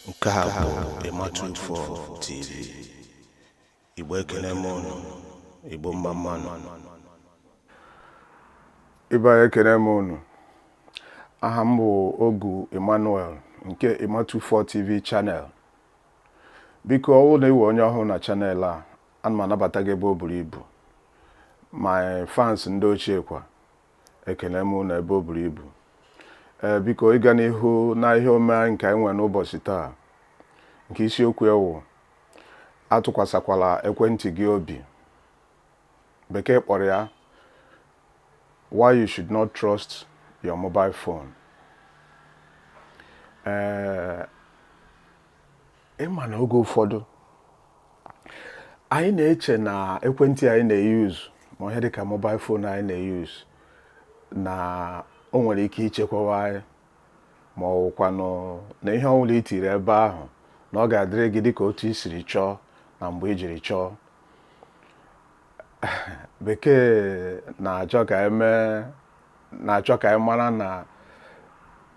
Nke a bụ Ịma24 TV. Igbo, ekene m unu. Igbo, mma mma nụ. Ibe anyị, ekene m unu. Aha m bụ Ogu Emmanuel nke Ịma24 TV channel. Biko, ọ bụrụ na ị wụ onye ọhụrụ na channel a, ana m anabata gị ebe o buru ibu. My fans ndị ochie kwa, ekene m unu ebe o buru ibu. Ee, biko, ịga n'ihu na ihe ome anyị nke anyị nwere n'ụbọchị taa, nke isiokwu ya wụ "Atụkwasịkwala ekwentị gị obi", Bekee kpọrọ ya "Why you should not trust your mobile phone". Ee, ịma na oge ụfọdụ anyị na-eche na ekwentị anyị na-e-use, ma ihe dịka mobile phone anyị na-e-use, na o nwere ike ichekwawa anyị, ma ọ wụkwanụ na ihe ọbụla i tiri ebe ahụ na ọ ga-adịrị gị dịka otu i siri chọọ na mgbe i jiri chọọ. Bekee na-achọ ka eme na-achọ ka anyị mara na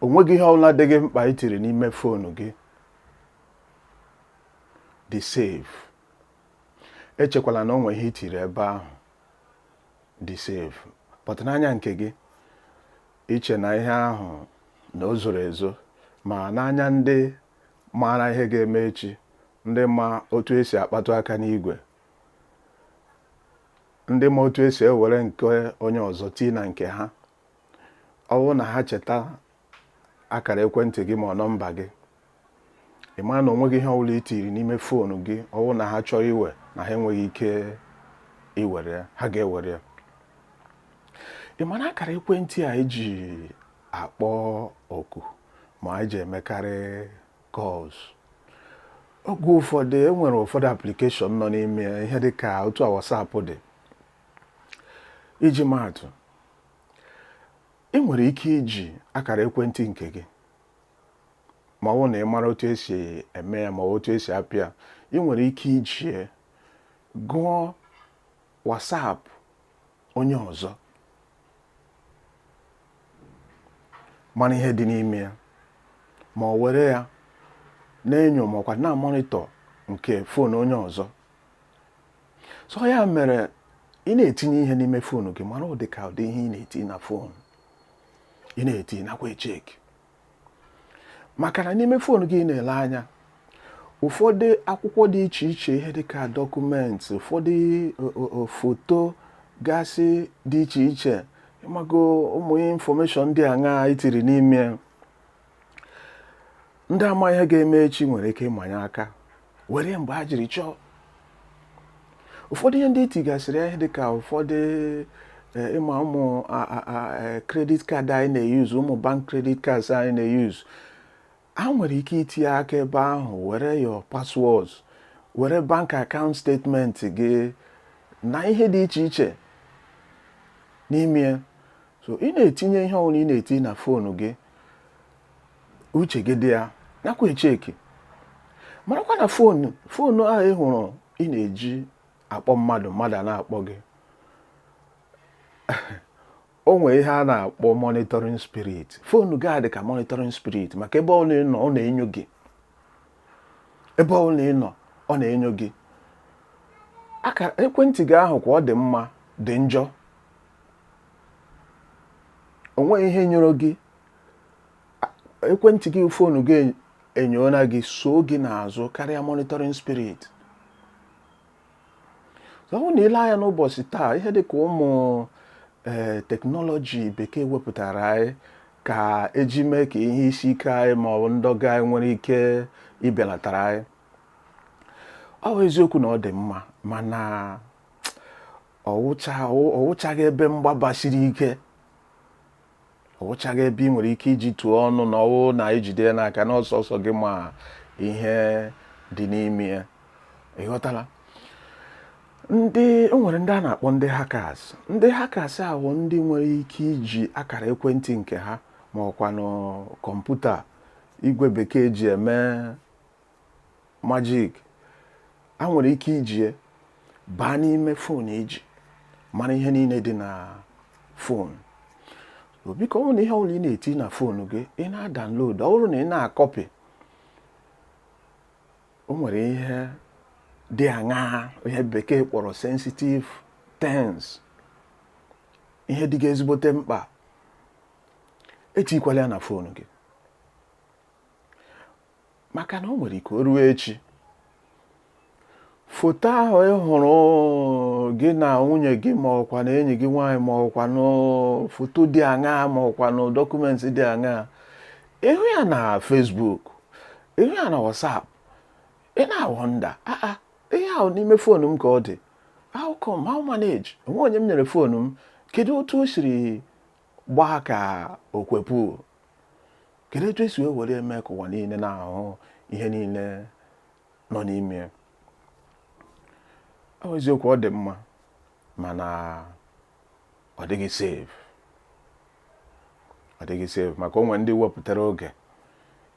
o nweghị ihe ọbụla dị gị mkpa itiri n'ime phone gị dị safe. Echekwala na o nwere ihe itiri ebe ahụ dị safe, but n'anya nke gị, iche na ihe ahụ na o zoro ezo, ma n'anya ndị maara ihe ga-eme echi, ndị ma otu esi akpatụ aka n'igwe, ndị ma otu esi ewere nke onye ọzọ tii na nke ha, ọ bụrụ na ha cheta akara ekwentị gị ma ọ nọmba gị, ị mara na onweghị ihe ọbụla itiri n'ime phone gị, ọ bụrụ na ha chọrọ iwe na ha enweghị ike iwere ya, ha ga-ewere ya. Ị mara akara ekwentị a eji akpọ oku ma eji emekarị calls, oge ụfọdụ e nwere ụfọdụ application nọ n'ime ya, ihe dịka otu a WhatsApp dị. Iji maatụ, ị nwere ike iji akara ekwentị nke gị, ma ọ bụrụ na ị mara otu esi eme ya ma ọ bụ otu esi apịa, ị nwere ike iji ya gụọ WhatsApp onye ọzọ, mara ihe dị n'ime ya, ma ọ were ya na-enyo ma ọkwa na-monitor nke phone onye ọzọ. So ya mere ị na-etinye ihe n'ime phone gị, mara ụdị ka ụdị ihe ị na-etinye na phone ị na-etinye, nakwa e-check, maka na n'ime phone gị ị na-ele anya ụfọdụ akwụkwọ dị iche iche, ihe dịka document, ụfọdụ foto gasị dị iche iche, ịmago ụmụ information dị aṅaa itiri n'ime ya, ndị ama ihe ga-eme echi nwere ike ịmanye aka were mgbe ha jiri chọọ. Ụfọdụ ihe ndị itigasịrị ya, ihe dịka ụfọdụ ịma ụmụ credit card anyị na-e-use, ụmụ bank credit cards anyị na-e-use, ha nwere ike itinye aka ebe ahụ were your passwords, were bank account statement gị na ihe dị iche iche n'ime ya. So ị na-etinye ihe ọbụla ị na-etinye na phone gị, uche gị dị ya, nakwa e-check. Marakwa na phone ahụ ị hụrụ ị na-eji akpọ mmadụ, mmadụ a na-akpọ gị, o nwere ihe a na-akpọ monitoring spirit. Phone gị a dị ka monitoring spirit, maka ebe ọ na-enọ ọ na-enyo gị, ebe ọ na-enọ ọ na-enyo gị. Akara ekwentị gị ahụ kwa, ọ dị mma, dị njọ, o nweghị ihe nyere gị ekwentị gị. Phone gị enyoona gị, so gị n'azụ karịa monitoring spirit. Ọ bụrụ na ile anya n'ụbọchị taa, ihe dịka ụmụ ee technology Bekee wepụtara anyị ka eji mee ka ihe isi ike anyị ma ọ bụ ndọga anyị nwere ike ịbịalatara anyị, ọ bụ eziokwu na ọ dị mma, mana ọwụchaghị ebe mgbaba siri ike, ọwụchaghị ebe ị nwere ike iji tụọ ọnụ na ọwụ na ejide ya n'aka na ọsọsọ gị ma ihe dị n'ime ya. Ịghọtala? Ndị o nwere ndị a na-akpọ ndị hackers. Ndị hackers ahụ, ndị nwere ike iji akara ekwentị nke ha ma ọkwanụ kọmputa, igwe Bekee ji eme magic, a nwere ike iji baa n'ime phone iji mara ihe niile dị na phone. Biko, ọ bụrụ na ihe ọbụla ị na-eti na phone gị, ị na-adownload, ọ bụrụ na ị na-acopy O nwere ihe dị aṅaa, ihe Bekee kpọrọ sensitive things, ihe dị gị ezigbote mkpa, etikwala ya na foonu gị, maka na o nwere ike o ruo echi, foto ahụ ị hụrụ gị na nwunye gị, ma ọkwa na enyi gị nwaanyị, ma ọkwa na foto dị aṅaa, ma ọkwa na document dị aṅaa, ịhụ ya na Facebook, ịhụ ya na WhatsApp, ị na-awonder, aa, ihe ahụ n'ime foonu m ka ọ dị. How come? How manage? Onwe onye m nyere foonu m, kedu otu o siri gbaa ka okwepụ? Kedu etu esi wee were eme ka ụwa niile na-ahụ ihe niile nọ n'ime ya? Ọ eziokwu, ọ dị mma, mana ọ dịghị safe. Ọ dịghị safe maka onwe ndị wepụtara oge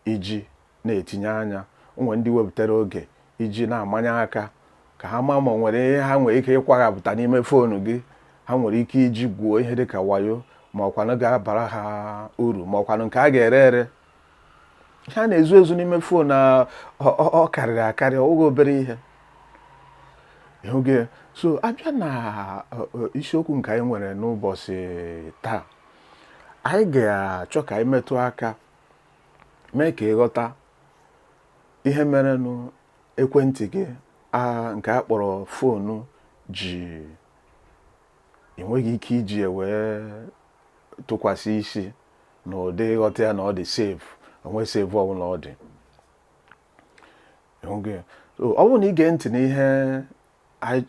iji na-etinye anya, onwe ndị wepụtara oge iji na-amanye aka ka ha maa ma o nwere ihe ha nwere ike ịkwaghapụta n'ime foonu gị, ha nwere ike iji gwuo ihe dịka wayo, ma ọkwanụ ga-abara ha uru, ma ọkwanụ nke a ga-ere ere. Ihe a na-ezu ezu n'ime foonu ọ karịrị akarị, ọ bụghị obere ihe. Ịhụgị? So abịa na isiokwu nke anyị nwere n'ụbọchị taa, anyị ga-achọ ka anyị metụ aka mee ka ịghọta ihe merenụ ekwentị gị nke a kpọrọ foonu ji enweghị ike iji ya wee tụkwasị isi na ụdị ịghọta ya na ọ dị safe. Onwe safe ọbụla ọ dị. Ịhụgị? So ọ bụrụ na ị gee ntị n'ihe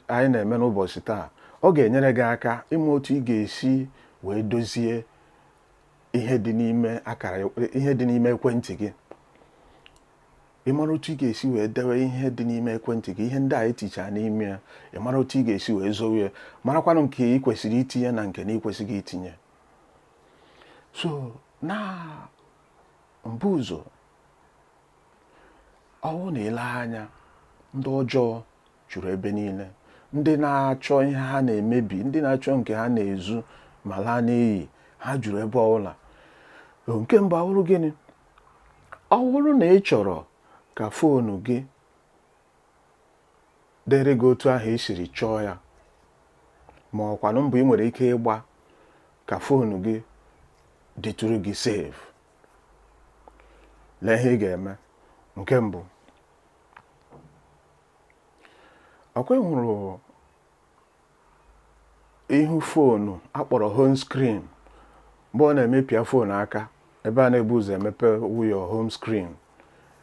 anyị na-eme n'ụbọchị taa, ọ ga-enyere gị aka ịma otu ị ga-esi wee dozie ihe dị n'ime akara, ihe dị n'ime ekwentị gị, ị mara otu ị ga-esi wee dewe ihe dị n'ime ekwentị gị, ihe ndị a eticha n'ime ya, ị mara otu ị ga-esi wee zowe ya, marakwanụ nke ị kwesịrị itinye na nke na ị kwesịghị itinye. So na mbụ ụzọ, ọ bụrụ na ile anya, ndị ọjọọ juru ebe niile, ndị na-achọ ihe ha na-emebi, ndị na-achọ nke ha na-ezu ma laa n'iyi, ha juru ebe ọbụla. Nke mbụ awụrụ gịnị? Ọ bụrụ na ị chọrọ ka foonu gị dịrị gị otu ahụ i siri chọọ ya, ma ọkwanụ mbọ ị nwere ike ịgba ka foonu gị dịtụrụ gị safe, lee ihe ị ga-eme. Nke mbụ, ọkwa ị hụrụ ihu foonu akpọrọ home screen, mgbe ọ na-emepịa foonu aka, ebe a na-ebu ụzọ emepe wuyo home screen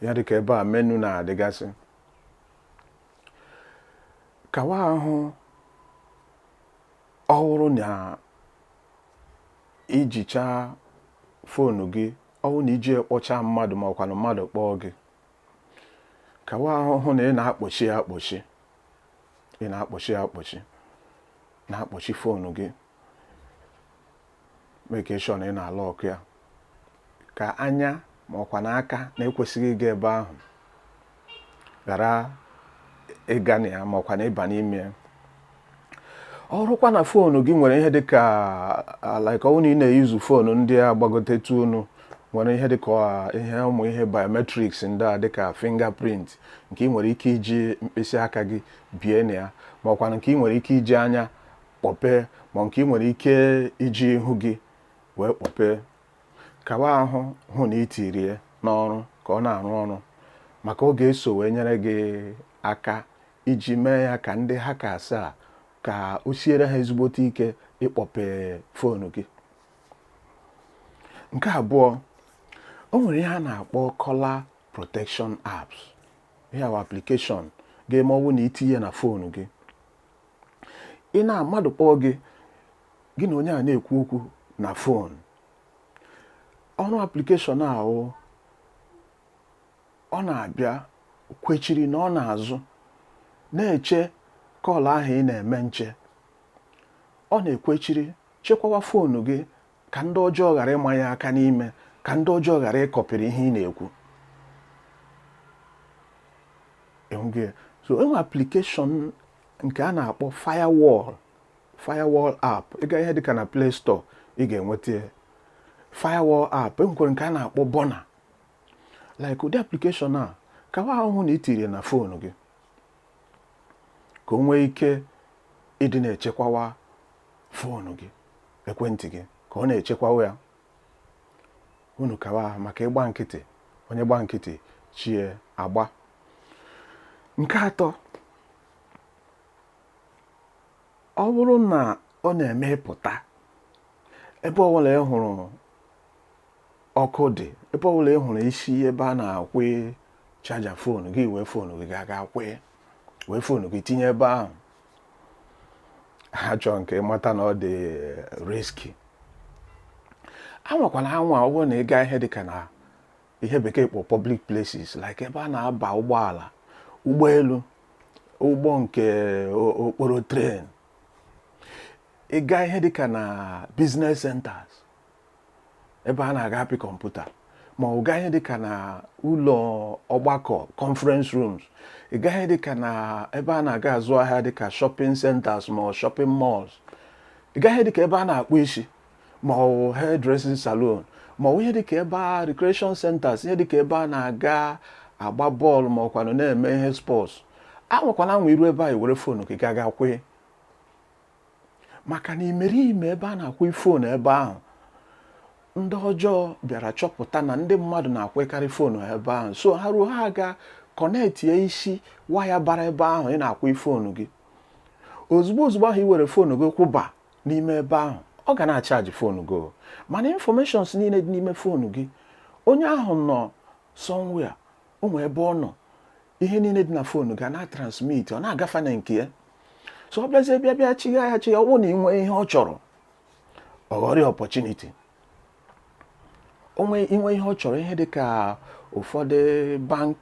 ya, dịka ebe a menu na-adịgasị, kawa ahụ, ọ bụrụ na ijichaa foonu gị, ọ bụrụ na iji kpọchaa mmadụ, ma ọkwanụ mmadụ kpọọ gị, kawa ahụ hụ na ị na-akpọchi ya akpọchi, ị na-akpọchi ya akpọchi, na-akpọchi foonu gị, make sure na ị na-alock ya, ka anya ma ọkwa n'aka na-ekwesịghị ịga ebe ahụ ghara ịga na ya, ma ọkwa na ịba n'ime ya. Ọ bụrụkwa na foonu gị nwere ihe dịka, like, ọ bụrụ na ị na-eyuzu foonu ndị a gbagotetu unu nwere ihe dịka ihe ụmụ ihe biometrics ndị a dịka fingerprint, nke ị nwere ike iji mkpịsị aka gị bie na ya, ma ọkwa nke ị nwere ike iji anya kpọpee, ma nke ị nwere ike iji ihu gị wee kpọpee, kawa ahụ hụ na itiri ya n'ọrụ ka ọ na-arụ ọrụ, maka ọ ga-eso wee nyere gị aka iji mee ya ka ndị hackers a, ka o siere ha ezigbote ike ịkpọpe foonu gị. Nke abụọ, o nwere ihe a na-akpọ caller protection apps. Ihe a application ga-eme, ọwụ na itinye na foonu gị, ị na mmadụ kpọọ gị, gị na onye a na-ekwu okwu na foonu, ọrụ application ahụ, ọ na-abịa kwechiri na ọ na-azụ na-eche call ahụ ị na-eme nche. Ọ na-ekwechiri chekwawa foonu gị ka ndị ọjọọ ghara ịmanye aka n'ime, ka ndị ọjọọ ghara ịkọpịrị ihe ị na-ekwu. Ịhụgị? So enwe application nke a na-akpọ firewall, firewall app. Ịga ihe dịka na Play Store, ị ga-enweta ya, firewall app. Enwekwara nke a na-akpọ Burner. Like ụdị application a Kawa ahụ hụ na i tiri na foonu gị ka o nwee ike ịdị na-echekwawa foonu gị, ekwentị gị, ka ọ na-echekwawa ya. Unu kawa ahụ maka ịgba nkịtị, onye gba nkịtị chie agba. Nke atọ, ọ bụrụ na ọ na-eme ịpụta ebe ọbụla ị hụrụ ọkụ dị, ebe ọbụla ị hụrụ isi ebe a na-akwụ charger foonu gị, wee foonu gị ga-aga kwee, wee foonu gị tinye ebe ahụ. Ha chọọ nke ịmata na ọ dị risky. Anwakwala anwa, ọ bụrụ na ị gaa ihe dịka na ihe Bekee kpọ public places, like ebe a na-aba ụgbọala, ụgbọelu, ụgbọ nke okporo train, ị gaa ihe dịka na business centers ebe a na-aga apị kọmputa, ma ọ gaa ihe dịka na ụlọ ọgbakọ, conference rooms, ị gaa ihe dịka na ebe a na-aga azụ ahịa dịka shopping centers ma ọ shopping malls, ị gaa ihe dịka ebe a na-akpụ isi ma ọ bụ hairdressing salon, ma ọ bụ ihe dịka ebe a recreation centers, ihe dịka ebe a na-aga agba bọọlụ ma ọkwanụ na-eme ihe sports, anwakwana anwa iru ebe a were foonu gị gaga kwee, maka na imerime ebe a na-akwụ foonu ebe ahụ, ndị ọjọọ bịara chọpụta na ndị mmadụ na-akwụkarị foonu ebe ahụ. So ha ruo, ha ga connectie isi waya bara ebe ahụ ị na-akwụ foonu gị. Ozugbo ozugbo ahụ i were foonu gị kwụba n'ime ebe ahụ, ọ ga na-acharge foonu gị, mana informations niile dị n'ime foonu gị, onye ahụ nọ somewhere, ụmụ ebe ọ nọ, ihe niile dị na foonu ga na-transmit, ọ na-agafe na nke ya. So ọ bịazie bịa bịa chigha ya chigha, ọ bụrụ na ị nwee ihe ọ chọrọ, ọ ghọrọ opportunity. Onwe inwe ihe ọ chọrọ, ihe dị ka ụfọdụ bank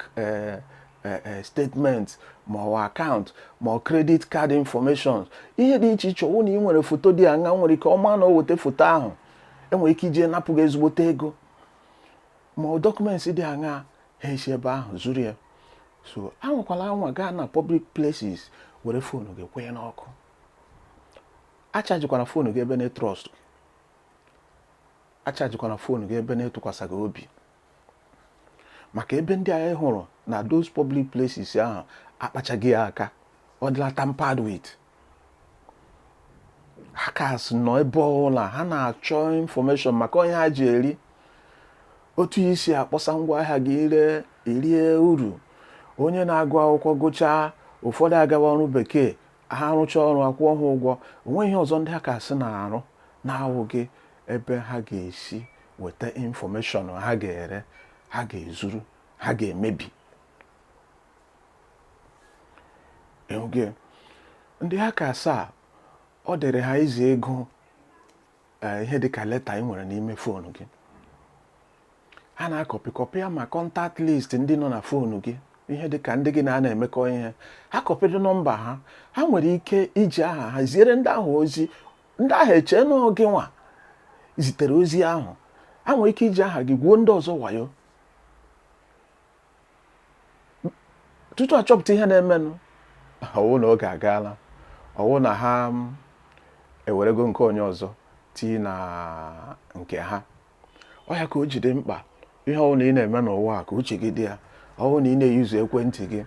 statement ma ọ akaụntụ ma ọ credit card information, ihe dị iche iche, ọwụ na ị nwere foto dị aṅa, nwere ike ọma na o weta foto ahụ, enwere ike ije napụ gị ezigbote ego, ma ọ documents dị aṅa, ha esi ebe ahụ zuru ya. So anwakwala anwa gaa na public places were foonu gị kwụnye n'ọkụ. Achargekwana foonu gị ebe na trust gị, achargekwana foonu gị ebe na-etụkwasị gị obi, maka ebe ndị anyị hụrụ na those public places ahụ akpachaghị ya aka, ọ dịla tampered with. Hackers nọ ebe ọbụla, ha na-achọ information maka onye ha ji eri otu isi akpọsa ngwaahịa gị ire erie uru. Onye na-agụ akwụkwọ gụchaa, ụfọdụ agawa ọrụ bekee, ha rụchaa ọrụ, akwụọ ha ụgwọ. Onwe ihe ọzọ ndị hackers na-arụ na-awụghị ebe ha ga-esi weta information ha ga-ere, ha ga-ezuru, ha ga-emebi. Ịhụgị ndị hackers a, ọ dịrị ha izi ego ihe dịka leta ị nwere n'ime foonu gị. Ha na-acopy copy ya ma contact list ndị nọ na foonu gị, ihe dịka ndị gị na na-emekọ ihe, ha copyrị nọmba ha. Ha nwere ike iji aha ha ziere ndị ahụ ozi, ndị ahụ echee na gị nwa zitere ozi ahụ. Ha nwere ike iji aha gị gwuo ndị ọzọ wayo. Tutu achọpụta ihe na-emenụ, ọwụ na oge agaala, ọwụ na ha ewerego nke onye ọzọ tii na nke ha. Ọ ya ka o ji dị mkpa, ihe ọbụla ị na-eme n'ụwa a, ka uche gị dị ya. Ọ bụrụ na ị na-euse ekwentị gị,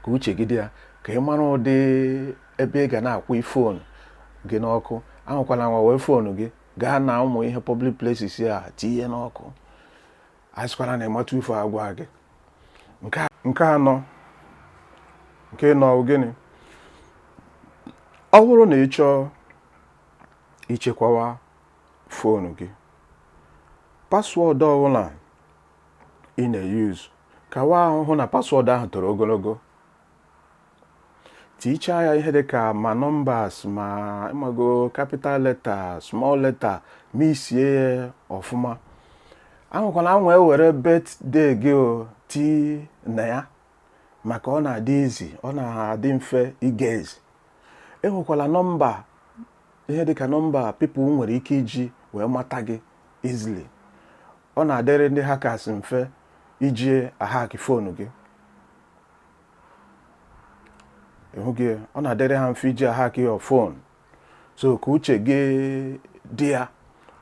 ka uche gị dị ya, ka ị mara ụdị ebe ị ga na-akwụ foonu gị n'ọkụ. Ahụkwala nwa wee foonu gị gaa na ụmụ ihe public places a tinye n'ọkụ. Asịkwara na ịmata ifo agwa gị. Nke anọ, nke nọ gịnị? Ọ bụrụ na ị chọọ ichekwawa foonu gị, password ọbụla ị na-euse, kawa ahụ hụ na password ahụ toro ogologo. Tichaa ya ihe dịka ma numbers, ma ịmago capital letter, small letter, mixie ya ọfụma. Ahụkwana anwa ewere birthday gị o tii na ya, maka ọ na-adị easy, ọ na-adị mfe ige ezi. Enwekwala nọmba, ihe dịka nọmba people nwere ike iji wee mata gị easily. Ọ na-adịrị ndị hackers mfe iji ahack foonu gị. Ịhụ gị, ọ na-adịrị ha mfe iji ahack your phone. So ka uche gị dị ya.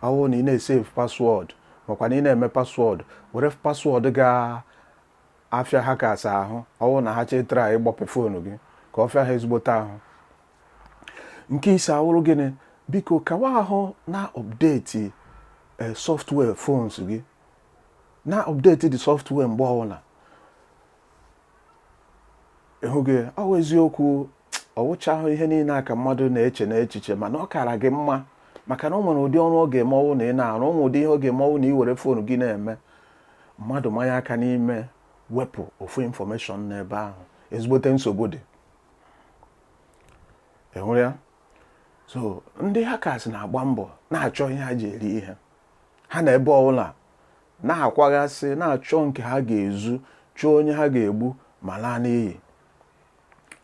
Ọ bụrụ na ị na-esave password makwa na ị na-eme password, were password ga Afịa hackers ahụ, ọwụ na ha chetara ịgbape phone gị ka ọ fịa ha ezigbote ahụ. Nke ise awụrụ gịnị? Biko, kawa ahụ na update software phones gị, na update the software mgbe ọbụla ịhụ gị. Ọ bụ eziokwu, ọwụchahụ ihe niile a ka mmadụ na-eche n'echiche, mana ọ kara gị mma, maka na o nwere ụdị ọrụ ọ ga-eme ọwụ na ị na-arụ, o nwere ụdị ihe ọ ga-eme ọwụ na ị were phone gị na-eme, mmadụ manye aka n'ime wepụ ofu information n'ebe ahụ, ezigbote nsogbu dị. Ị hụrụ ya? So ndị hackers na-agba mbọ na-achọ ihe ha ji eri ihe ha na ebe ọbụla na-akwaghasị, na-achọ nke ha ga-ezu, chọọ onye ha ga-egbu ma laa n'iyi.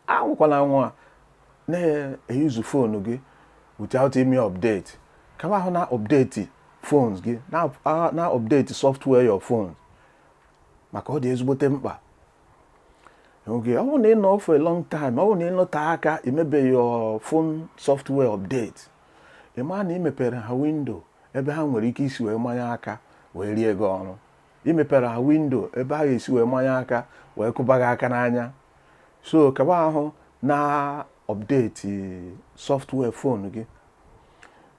Anwụkwala nwa na-eyuzu phone gị without ime update. Kama ahụ na update phones gị, na update software your phone, maka ọ dị ezigbote mkpa. Oge ọ bụrụ na ị nọ for a long time, ọ bụrụ na ị nọte aka imebe your phone software update, ị maa na ị mepere ha window ebe ha nwere ike isi wee manye aka wee rie gị ọrụ. Ị mepere ha window ebe ha ga-esi wee manye aka wee kụba gị aka n'anya. So kaba ahụ na update software phone gị.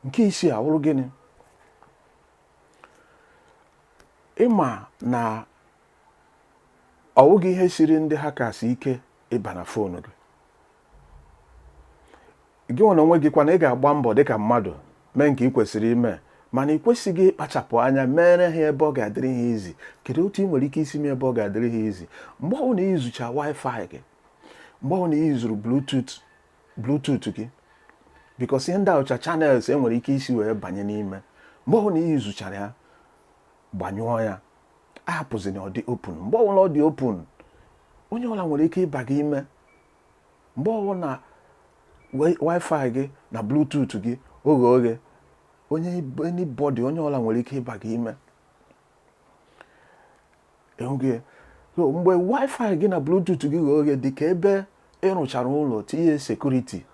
Nke isii awụrụ gịnị? Ịma na ọ wụghị ihe siri ndị hackers ike ịba na phone gị. Gị nwe na onwe gị kwana, ị ga-agba mbọ dịka mmadụ mee nke ị kwesịrị ime, mana ị kwesịghị ịkpachapụ anya mere ha ebe ọ ga-adịrị ha easy. Kedu otu ị nwere ike isi mee ebe ọ ga-adịrị ha easy? Mgbe ọ bụla iyuzucha wifi gị, mgbe ọ bụla iyuzuru Bluetooth gị, because ihe ndị ahụcha channels e nwere ike isi wee banye n'ime, mgbe ọ bụla iyuzuchara ya, gbanyụọ ya, ahapụzina ọ dị open. Mgbe ọbụla ọ dị open, onye ọbụla nwere ike ịba gị ime. Mgbe ọbụla wifi gị na Bluetooth gị oghe oghe, onye anybody, onye ọbụla nwere ike ịba gị ime. Ịhụ? So mgbe wifi gị na Bluetooth gị ghe oghe, dị ka ebe ịrụchara ụlọ, tinye security,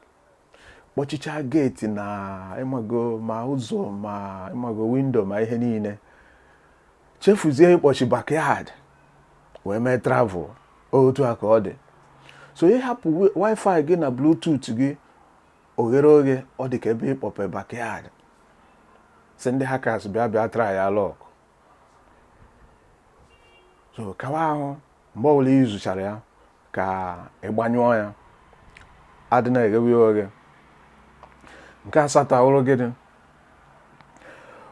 kpọchicha gate na ịmago ma ụzọ ma ịmago window ma ihe niile, chefuzie ịkpọchi backyard wee mee travel. Otu a ka ọ dị. So ịhapụ wifi gị na Bluetooth gị oghere oghe, ọ dị ka ebe ịkpọpe backyard, si ndị hackers bịa bịa try ya luck. So kawa ahụ, mgbe ọbụla ị zụchara ya, ka ị gbanyụọ ya, adị na-eghewe ya oghe. Nke asatọ awụrụ gịnị?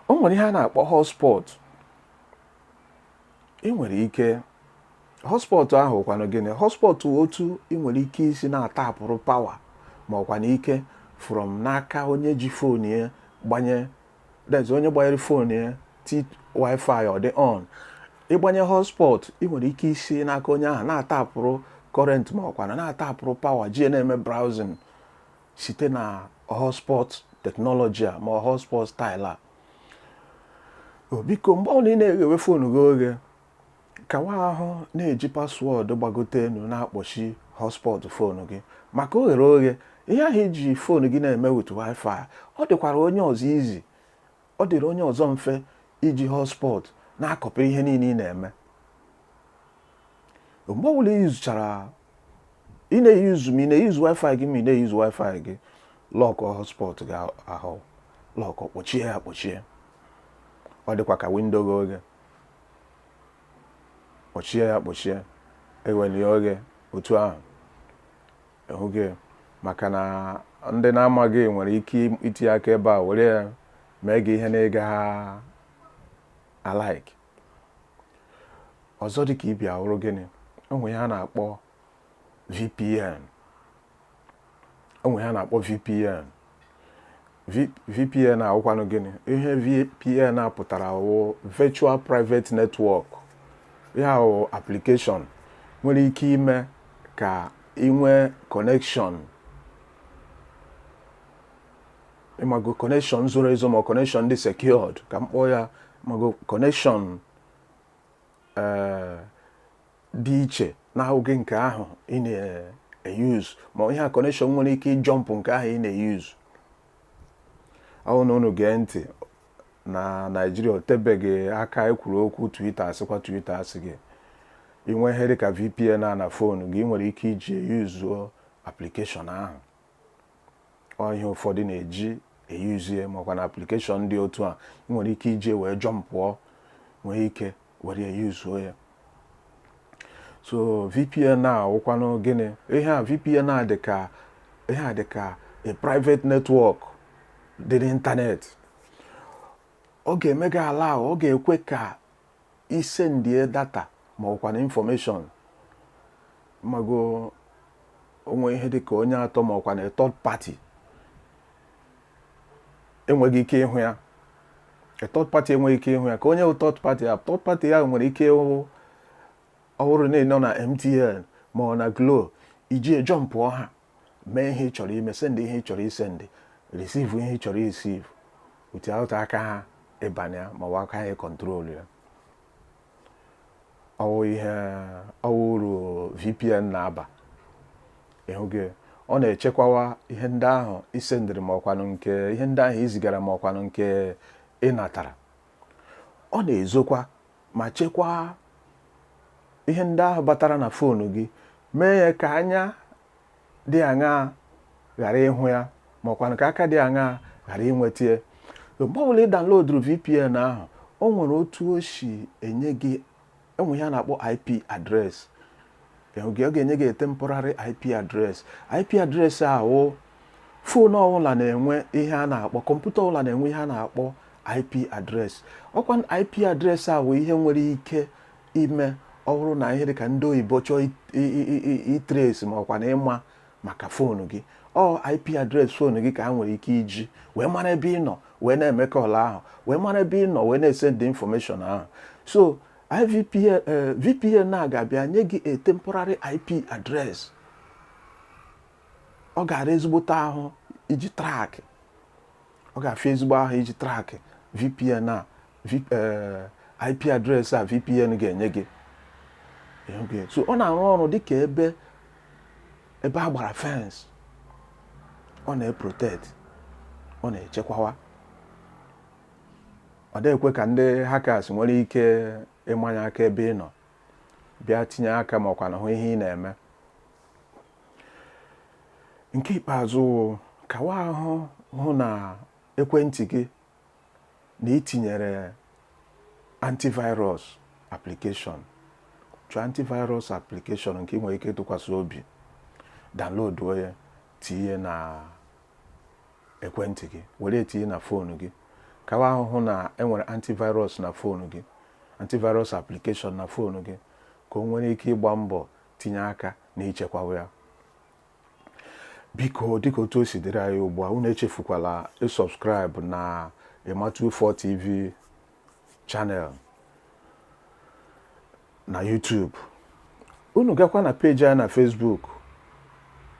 O nwere ihe a na-akpọ hotspot. Ị nwere ike, hotspot ahụ kwanụ gịnị? Hotspot, otu ị nwere ike isi na-atapụrụ power ma ọkwa na ike from n'aka onye ji phone ya gbanye, that's onye gbanyere phone ya ti wifi ọ dị on. Ịgbanye hotspot, ị nwere ike isi n'aka onye ahụ na-atapụrụ current ma ọkwa na na-atapụrụ power ji na-eme browsing site na hotspot technology a ma hotspot style a. Biko, mgbe ọbụla ị na-eghewe phone gị oghe, kawa ahụ na-eji password gbagote elu na-akpọchi hotspot phone gị, maka oghere oghe ihe ahụ iji phone gị na-eme with wifi, ọ dịkwara onye ọzọ easy, ọ dịrị onye ọzọ mfe iji hotspot na-akọpị ihe niile ị na-eme. Mgbe ọbụla ị zụchara, ị na-eyuzu, ma ị na-eyuzu wifi gị, ma ị na-eyuzu wifi gị, lock hotspot gị ahụ, lock, kpọchie ya, kpọchie. Ọ dịkwa ka window gị oghe, kpọchie ya, kpọchie, eweli ya oghe otu ahụ. Ịhụghị? Maka na ndị na-amaghị nwere ike itinye aka ebe a were ya mee gị ihe na-ega ha alike. Ọzọ dị ka ịbịa hụrụ gịnị? Onwe ihe a na-akpọ VPN. Onwe ihe a na-akpọ VPN. VPN awụkwanụ gịnị? Ihe VPN a pụtara wụ Virtual Private Network. Ya wụ application nwere ike ime ka ị nwee connection, ịmago, connection zoro ezo ma connection dị secured, ka m kpọọ ya, ịmago, connection dị iche na oge nke ahụ ị na-eyuzu, ma ihe a connection nwere ike ịjump nke ahụ ị na-eyuzu. Ọ na unu gee ntị, na Naijiria, o tebeghị aka ekwuru okwu Twitter, asịkwa Twitter asị gị I nwee ihe dịka VPN a na phone gị, ị nwere ike iji eyuzuo application ahụ. Ọ ihe ụfọdụ na-eji eyuzie, makwa na application dị otu a ị nwere ike iji wee jumpụọ, nwee ike were eyuzuo ya. So VPN a wụkwanụ gịnị? Ihe a VPN a dị ka ihe a dị ka a private network dị n'ịntanetị. Ọ ga-eme gị ala, ọ ga-ekwe ka i sendie data ma ọkwa na information mago onwe ihe dịka onye atọ ma ọkwa na third party enweghị ike ịhụ ya. A third party enweghị ike ịhụ ya. Ka onye wụ third party ya, third party ya nwere ike ịhụ. Ọ bụrụ na ị nọ na MTN ma ọ na Glo, iji jumpụọ ha, mee ihe ị chọrọ ime, send ihe ị chọrọ isend, receive ihe ị chọrọ receive without aka ha ịbanye ya ma ọ bụ aka ha ịcontrol ya. Ọwụ ihe ọwụ uru VPN na-aba. Ịhụ gị, ọ na-echekwawa ihe ndị ahụ isendịrị ma ọkwanụ nke ihe ndị ahụ izigara ma ọkwanụ nke ị natara. Ọ na-ezokwa ma chekwaa ihe ndị ahụ batara na phone gị, mee ya ka anya dị aṅaa ghara ịhụ ya ma ọkwanụ ka aka dị aṅaa ghara inweta ya. Mgbe ọbụla ị downloaduru VPN ahụ, o nwere otu o si enye gị, enwe ihe a na-akpọ IP address. Ịhụ gị, ọ ga-enye gị temporary IP address. IP address ahụ, phone ọbụla na-enwe ihe a na-akpọ, kọmputa ọbụla na-enwe ihe a na-akpọ IP address. Ọkwa IP address a bụ ihe nwere ike ime ọ bụrụ na ihe dịka ndị oyibo chọọ itrace ma ọkwa na ịma maka phone gị, ọ IP address phone gị ka ha nwere ike iji wee mara ebe ị nọ wee na-eme call ahụ, wee mara ebe ị nọ wee na-esend information ahụ. So IVPN, VPN a ga-abịa nye gị a temporary IP address. Ọ ga-ara ezigbote ahụ iji track, ọ ga-afịa ezigbo ahụ iji track VPN a, IP address a VPN ga-enye gị. So ọ na-arụ ọrụ dịka ebe a gbara fence. Ọ na-eprotect, ọ na-echekwawa, ọ dịghị ka ndị hackers nwere ike ịmanye aka ebe ị nọ bịa tinye aka ma ọkwa na hụ ihe ị na-eme. Nke ikpeazụ, kawa ahụ hụ na ekwentị gị na itinyere antivirus application. Chọọ antivirus application nke ị nwere ike ịtụkwasị obi, download ya, tinye na ekwentị gị, were etinye na phone gị. Kawa ahụ hụ na enwere antivirus na phone gị, antivirus application na phone gị, ka o nwere ike ịgba mbọ tinye aka na ichekwawa ya. Biko, dịka otu o si dịrị anyị ugbu a, unu echefukwala ịsubscribe na Emma24 TV channel na YouTube. Unu gakwa na peji anyị na Facebook,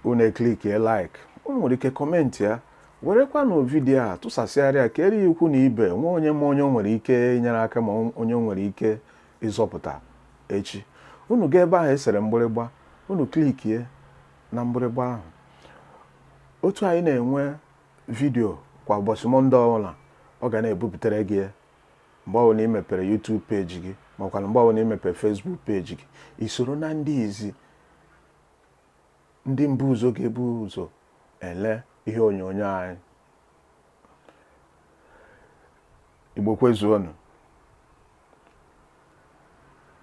unu eclickie like, unu nwere ike comment ya. Werekwanụ video a tụsasịarịa ka eri ikwu na ibe nwa onye ma onye nwere ike inyere aka ma onye nwere ike ịzọpụta echi. Unu gaa ebe ahụ esere mgbịrịgba, unu clickie na mgbịrịgba ahụ. Otu anyị na-enwe video kwa ụbọchị Monday ọbụla, ọ ga na-ebupụtere gị mgbe ọbụla ị mepere YouTube peji gị, makwa mgbe ọbụla ị mepere Facebook peji gị. I soro na ndị izi, ndị mbụ ụzọ ga-ebu ụzọ ele ihe onyonyo anyị. Igbo kwezuonụ!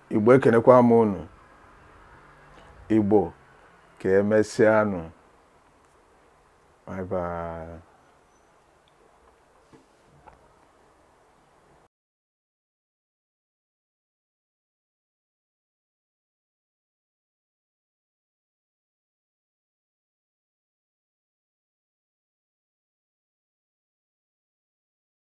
Igbo, ekenekwa m unu. Igbo, ka emesịanụ. Bye bye.